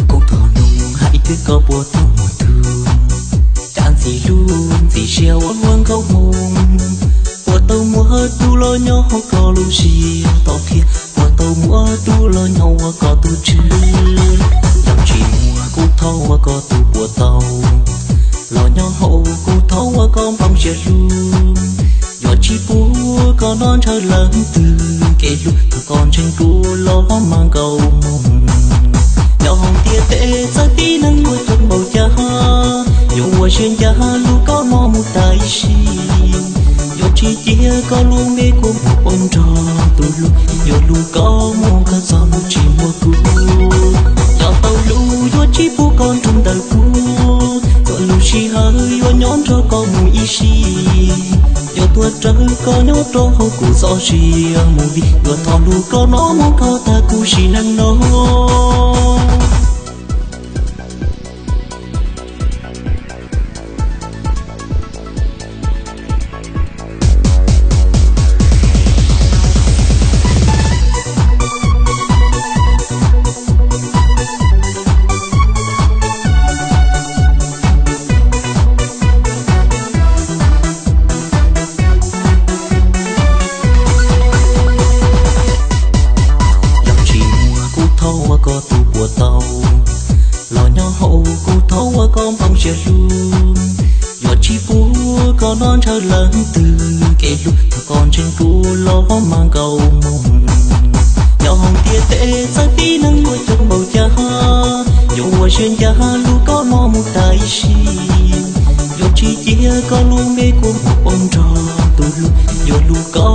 Kuv thov nug hais tias koj puas tau mus tug, cas ntxim hlub ntxim siab ua luag nkauj hmoo, puas tau muaj tus los nyob hauv koj lub siab tau qhia, puas tau muaj tus los nyob ua koj tus tswv. Yog tsis muaj kuv thov ua koj tus puas tau, los nyob hauv kuv thov ua koj nplooj siab hlub. Yuav tsis pub koj noj ntshaw leej twg kev hlub, thov koj ntseeg kuv los mas nkauj hmoo. Nyob hauv ntiaj teb txawm tib neeg luag coob npaum cas, yuav ua siab ncaj lub kauj no mus tas ib sim. Yuav tsis cia koj lub npe kua muag poob nrog tus hlub, yuav hlub koj mus kawg txog lub tsis muaj kuv. Yog tau hlub yuav tsis pub koj nrug ntawm kuv, txhua lub sij hawm yuav nyob nrog koj mus ib sim. Yuav tuag raws koj nyob rau hauv kuv txoj sia mus vim, yuav thov hlub koj no mus kom tag kuv sim neej no. Yog tsis muaj kuv thov ua koj tus puas tau, los nyob hauv kuv thov ua koj nplooj siab hlub. Yuav tsis pub koj noj ntshaw leej twg kev hlub, thov koj ntseeg kuv los mas nkauj hmoo. Nyob hauv ntiaj teb txawm tib neeg luag coob npaum cas, yuav ua siab ncaj lub kauj no mus tas ib sim. Yuav tsis cia koj lub npe kua muag poob nrog tus hlub, yuav hlub koj